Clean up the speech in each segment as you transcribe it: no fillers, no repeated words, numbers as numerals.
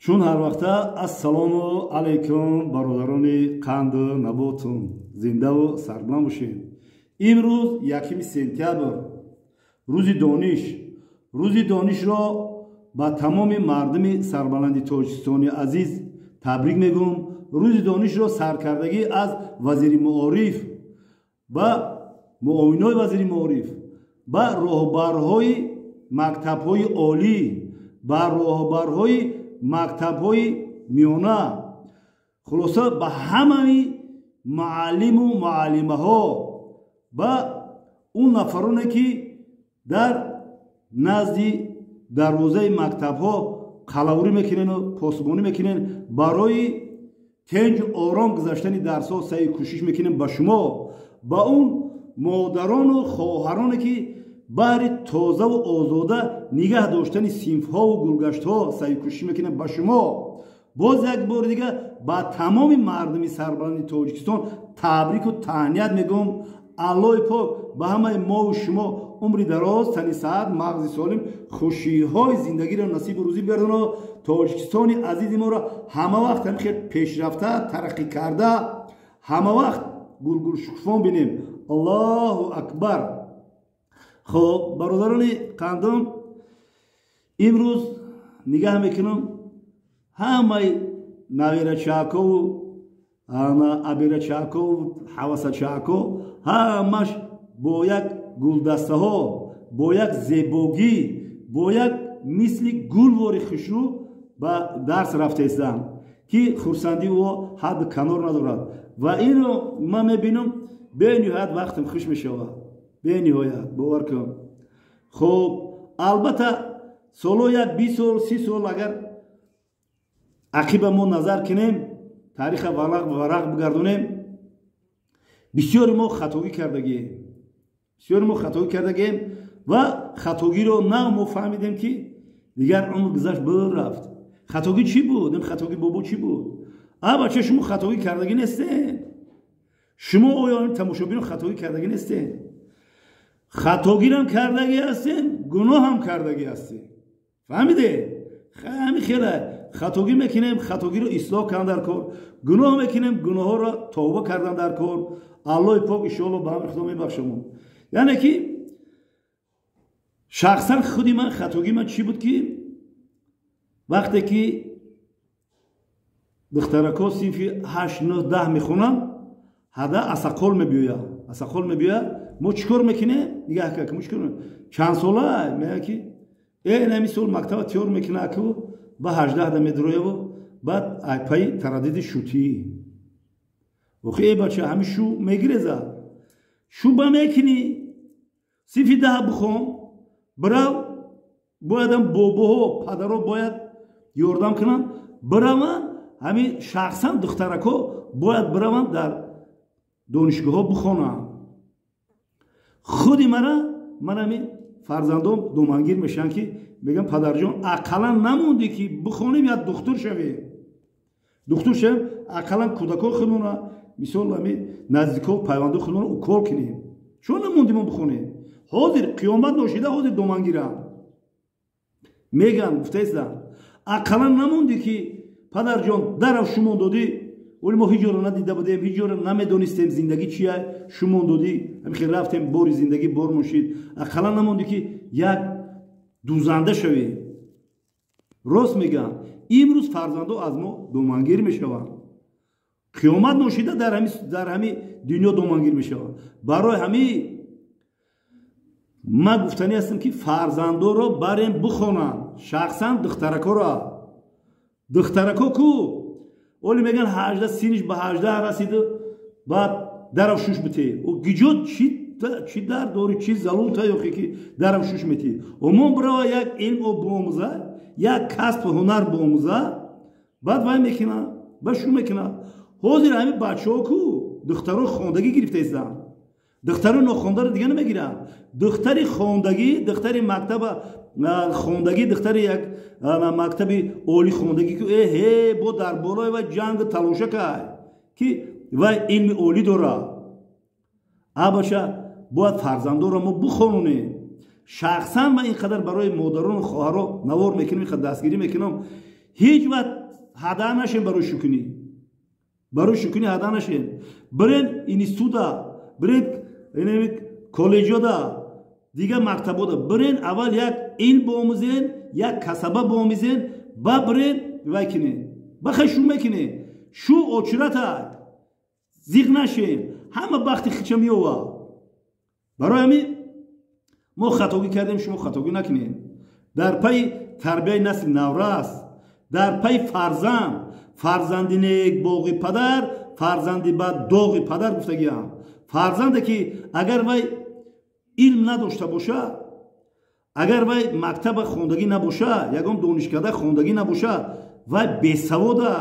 Чун ҳар вақта, ассалому алайкум, бародарони қанду наботум, зиндаву сарбаланд бошед. Имрӯз 1 сентябр, рӯзи дониш. Рӯзи донишро ба тамоми мардуми сарбаланди Тоҷикистони азиз табрик мегӯм. Рӯзи донишро саркардагӣ аз вазири маориф ба муовинои вазири маориф, ба роҳбарҳои мактабҳои олӣ, ба роҳбарҳои мактабҳои миёна, хулоса, ба ҳамаи муаллиму муаллимаҳо, ба он нафароне, ки дар назди дарвозаи мактабҳо қалавурӣ мекунену посбонӣ мекунен, барои тенҷу ором гузаштани дарсҳо саъю кӯшиш мекунем, ба шумо, ба он модарону хоҳароне, ки баҳри тозаву озода нигаҳ доштани синфҳову гулгаштҳо саъю кӯшиш мекунем, ба шумо, боз як бори дига ба тамоми мардуми сарбаланди Тоҷикистон табрику таҳният мегӯм. Аллоҳи пок ба ҳамаи мову шумо умри дароз, тани саҳат, мағзи солим, хушиҳои зиндагиро насибу рӯзӣ бигардоно. Тоҷикистони азизи моро ҳама вақт ҳамин хел пешрафта, тараққӣ карда, ҳама вақт гулгулшукуфон бинем. Аллоҳу акбар! Хоб, бародарони қандум, имрӯз нигаҳ мекунам, ҳамаи навирачакову абирачакову ҳавасачако ҳамаш бо як гулдастаҳо, бо як зебогӣ, бо як мисли гулвори хушрӯ ба дарс рафтаистанд, ки хурсандии ӯ ҳадду канор надорад. Ва инро ман мебинам, бениҳоят вақтам хуш мешавад, бениҳоят, бовар кун. Хуб, албатта, соло як 20 сол, 30 сол агар ақиба мо назар кунем, тариха варақ бигардонем, бисёри мо хатогӣ кардагием, бисёри мо хатогӣ кардагием. Ва хатогиро на мо фаҳмидем, ки дигар умр гузашт, рафт. Хатогӣ чӣ буд? Ин хатогӣ, бобо, чӣ буд? А бача, шумо хатогӣ кардагӣ нестем? Шумо оё тамошобино хатогӣ кардагӣ нестем? Хатогирам кардагӣ ҳастем, гуноҳам кардагӣ ҳастем, фаҳмиде? Ҳами хеле хатогӣ мекунем, хатогиро ислоҳ кардан дар кор, гуноҳ мекунем, гуноҳҳоро тавба кардан дар кор. Аллоҳи пок иншоалло ба ҳамри худо мебахшамон. Яъне ки шахсан худи ман хатогӣ ман чӣ буд, ки вақте ки духтарако синфи ҳашт, нӯҳ, 10 мехонанд, ҳада асақол мебиёяд, асақол мебиёяд. Мо чӣ кор мекунем? Нигаҳ кар, мо чӣ кор? Чанд сола? Мега, ки нами сол мактаба тиёр мекуна, аку ба 18 да медрояву баъд айпаи тарадиди шутӣ. Охи, э бача, ҳами шу мегиреза, шу ба мекунӣ, синфи 10 бихон, бирав. Боядам бобоҳо, падаро бояд ёрдам кунанд, бираванд. Ҳамин шахсан духтарако бояд бираванд, дар донишгоҳҳо бихонанд. Худи мара, ман ҳамин фарзандом домангир мешаванд, ки мегӯям: «Падарҷон, ақаллан намондӣ, ки бихонем, як духтур шавем, духтур шавем, ақаллан кӯдакҳои худмона, мисол, ҳами наздикҳо, пайвандои худмона укол кунем. Чун намондӣ мо бихонем?» Ҳозир қиёмат ношида, ҳозир домангирам мегӯям, гуфтаистам: «Ақаллан намондӣ, ки падарҷон, дарав, шумон додӣ, вале мо ҳеҷ ҷоро надида будем, ҳеҷ ҷоро намедонистем, зиндагӣ чия, шумон додӣ, ҳамихел рафтем, бори зиндагӣ бормон шид. Ақаллан намондӣ, ки як дузанда шавем». Рост мегӯям, имрӯз фарзандо аз мо домангир мешаванд, қиёмат ношида дар ҳами дунё домангир мешаванд. Барои ҳами ман гуфтанӣ ҳастам, ки фарзандоро барем бихонанд, шахсан духтаракоро. Духтарако ку оли мегӯян, 18 синиш ба 18 расиду, баъд дарав шуш бите. Гиҷо чӣ дард дори, чӣ залулта ёхе, ки дарав шуш метӣ? Омон бирава, як илм биомӯза, як касбу ҳунар биомӯза, баъд вай мекуна, ба шу мекуна. Ҳозир ҳамин бачаҳо ку духтаро хондагӣ гирифта истанд, духтари нохондаро дига намегиранд. Духтари хондагӣ, духтари мактаба хондагӣ, духтари як мактаби олӣ хондагӣ ку эҳе, бо дар болои вай ҷангу талоша кай, ки вай илми олӣ дорад. Абаша, бояд фарзандоро мо бихононем. Шахсан ман ин қадар барои модарону хоҳаро навор мекунам, ин қадар дастгирӣ мекунам. Ҳеҷ вақт ҳада нашен барои шукунӣ, барои шукунӣ ҳада нашен. Бирен института, бирен коллеҷода, дигар мактабода, бирен аввал як илм биомӯзен, як касаба биомӯзен, ба бирен вай кинен, ба хай шу мекунен, шу очирата зиқ нашен, ҳама бахти хича меова. Барои ҳамин мо хатогӣ кардем, шумо хатогӣ накунед. Дар пайи тарбияи насли наврас, дар пайи фарзанд, фарзанди нек боғи падар, фарзанди бад доғи падар гуфтагиам. Фарзанде ки агар вай илм надошта боша, агар вай мактаба хондагӣ набоша, ягон донишкада хондагӣ набоша, вай бесавода,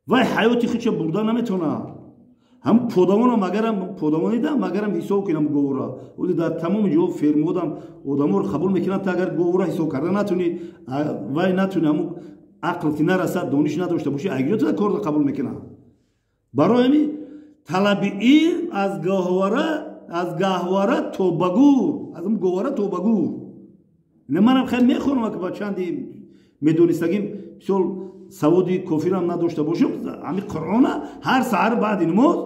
вай ҳаёти худша бурда наметавонад. Ҳам подавонам агарам подавонидам, агарам ҳисоб кунам говора. Оли дар тамоми ҷо фермодам одаморо қабул мекунанд, та агар говора ҳисоб карда натуни, вай натуни, ҳамун ақл ки нарасад, дониш надошта бошӣ, агиёта корро қабул мекунанд. Барои ҳамин талаби илм аз гаҳвора, аз гаҳвора то ба гур, аз говора то ба гур. Манам хеле мехонам, ки ба чанди медонистагим, мисол саводи кофирам надошта бошам, ҳамин Қуръона ҳар саҳар баъди намоз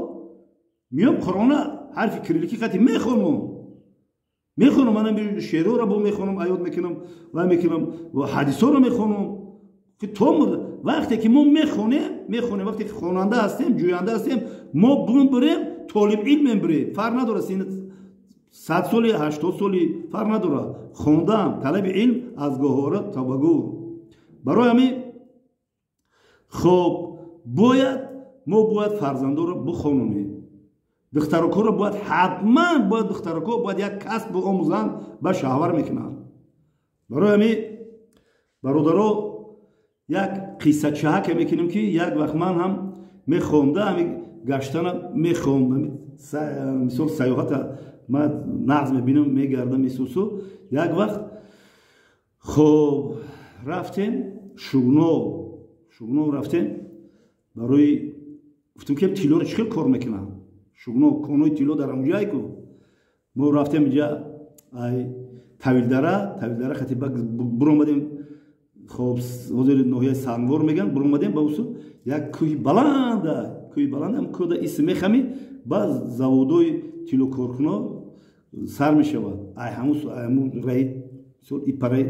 миём, Қуръона ҳарфи кириллики қати мехонам, мехонам, манам шеърҳоро бо мехонам, аёд мекунам, вай мекунам, ва ҳадисҳоро мехонам. Ки то вақте ки мо мехонем, мехонем, вақте ки хонанда ҳастем, ҷӯянда ҳастем, мо бирем толиб илм мебирем, фарқ надорад 100 соли, 80 соли, фарқ надорад. Хондан, талаби илм аз гаҳвора то ба гур. Барои ҳамин хоб бояд мо бояд фарзандоро бихононем. Духтаракҳоро бояд ҳатман, бояд духтаракҳо бояд як касб биомӯзанд, ба шавҳар мекунанд. Барои ҳамин бародаро як қиссачаҳаке мекунем, ки як вақт ман ҳам мехонда, ҳамин гаштана мехондам, мисол сайёҳата ман нағз мебинам, мегардам исусу. Як вақт хоб рафтем Шугнов, Шугнов рафтем, барои гуфтем ки тиллоро чӣ хел кор мекунанд. Шугнов конои тилло дар ҳамҷае ку. Мо рафтем инҷа ай Тавилдара, Тавилдара хати буромадем, хоб ҳозир ноҳияи Сангвор мегӯянд, буромадем ба усу як кӯҳи баланда, кӯҳи баланда, ҳам кӯҳда ис мехами, ба заводои тиллокоркуно сар мешавад. Ай ҳамун раи мисол ипараи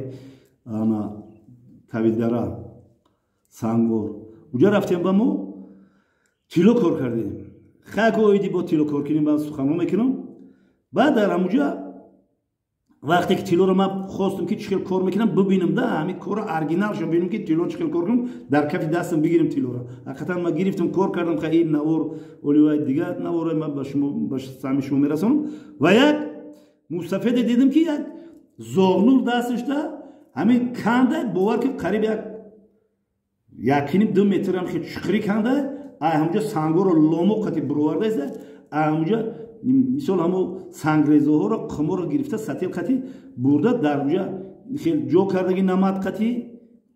ана Тавилдара Сангвор. Уҷа рафтем, ба мо тилло кор кардем. Хак оиди бо тилло кор кунем, ман суханҳо мекунам. Баъд дар ҳамуҷа вақте ки тиллоро ман хостам ки чӣ хел кор мекунам бибинам, да ҳамин корро оригиналшо бинам, ки тилло чӣ хел кор кунам, дар кафи дастам бигирам тиллоро. Ҳақиқатан ман гирифтам, кор кардам. Ха ин навор оливай дигар наворо ман ба шумо, ба сами шумо мерасонам. Ва як мустафеде дидам, ки як зоғнур дасташда ҳамин канда, бовар ки қариб як якиним 2 метрам хел чуқурӣ канда, ай ҳамуҷа сангҳоро ломо қати буровардаиста, ай ҳамуҷа мисол ҳамо сангрезаҳоро, қуморо гирифта, сатил қати бурда, дар уҷа хел ҷо кардаги, намад қати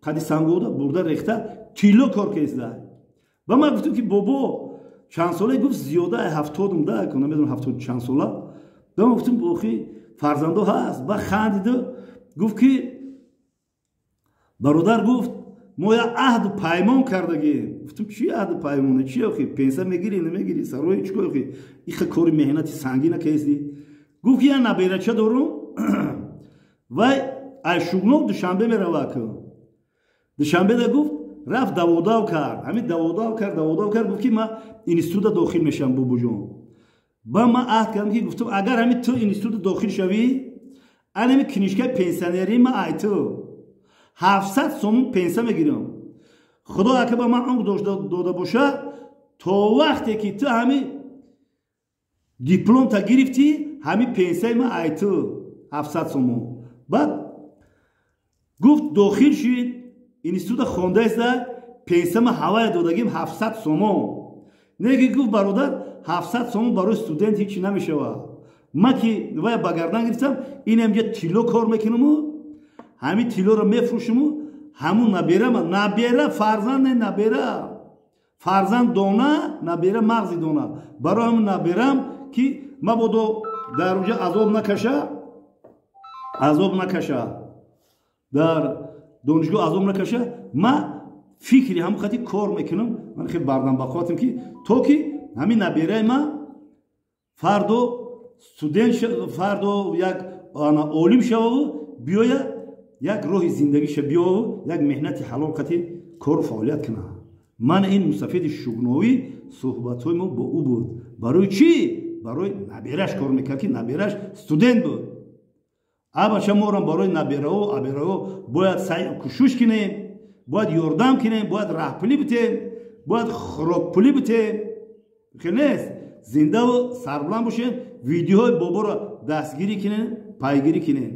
қади сангода бурда рехта тилло кор кесда. Ба ман гуфтам ки бобо чанд сола? Гуфт зиёда 70-ум да, намедонам 70 чанд сола. Ба ман гуфтам охи фарзандо ҳаст? Ба хандиду гуфт ки бародар, гуфт, мо як аҳду паймон кардагем. Гуфтам чи аҳду паймоне, чи охи, пенса мегирӣ, намегирӣ, сарои чӣ кор охи, иха кори меҳнати сангина кесдӣ? Гуфт ки як наберача дорум, вай ай Шугнов Душанбе мерава ку. Душанбеда, гуфт, рафт даводав кард, ҳамин даводав кард, даводав кард, гуфт ки ман института дохил мешавам, бобоҷон. Ба ман аҳд кардам, ки гуфтам агар ҳамин ту института дохил шавӣ, анами книжкаи пенсионерии ман ай ту 700 сомон пенса мегирам. Худо ака ба ман умр дода боша, то вақте ки ту ҳами дипломта гирифтӣ, ҳами пенсияи ман ай ту 700 сомон. Баъд гуфт дохил шид института, хондаеста, пенсияма ҳавая додагим 700 сомон. Неки, гуфт, бародар, 700 сомон барои студент ҳичи намешавад. Ман ки вая ба гардан гирифтам, инамҷа тилло кор мекунаму ҳамин тиллоро мефурӯшиму ҳамун наберама, набера фарзанд не, набера фарзанд дона, набера мағзи дона, барои ҳамун наберам ки мабодо дар уҷа азоб накаша, азоб накаша дар Донишгоҳ азоб накаша. Ма фикри ҳамон хати кор мекунам. Ман хеле бардам бақувватам, ки то ки ҳамин набераи ма фардо студент, фардо як олим шававу биёя, як роҳи зиндагиша биёву як меҳнати ҳалол қати кору фаъолият кунад. Ман ин мусафиди Шугновӣ, суҳбатҳои мо бо ӯ буд. Барои чӣ? Барои набераш кор мекард, ки набераш студент буд. Абача, морам барои наберао, аберао бояд сай кӯшиш кунем, бояд ёрдам кунем, бояд раҳпулӣ битем, бояд хӯрокпулӣ битем. Хел нест. Зиндаву сарбуланд бошем. Видеоҳои боборо дастгирӣ кунем, пайгирӣ кунем.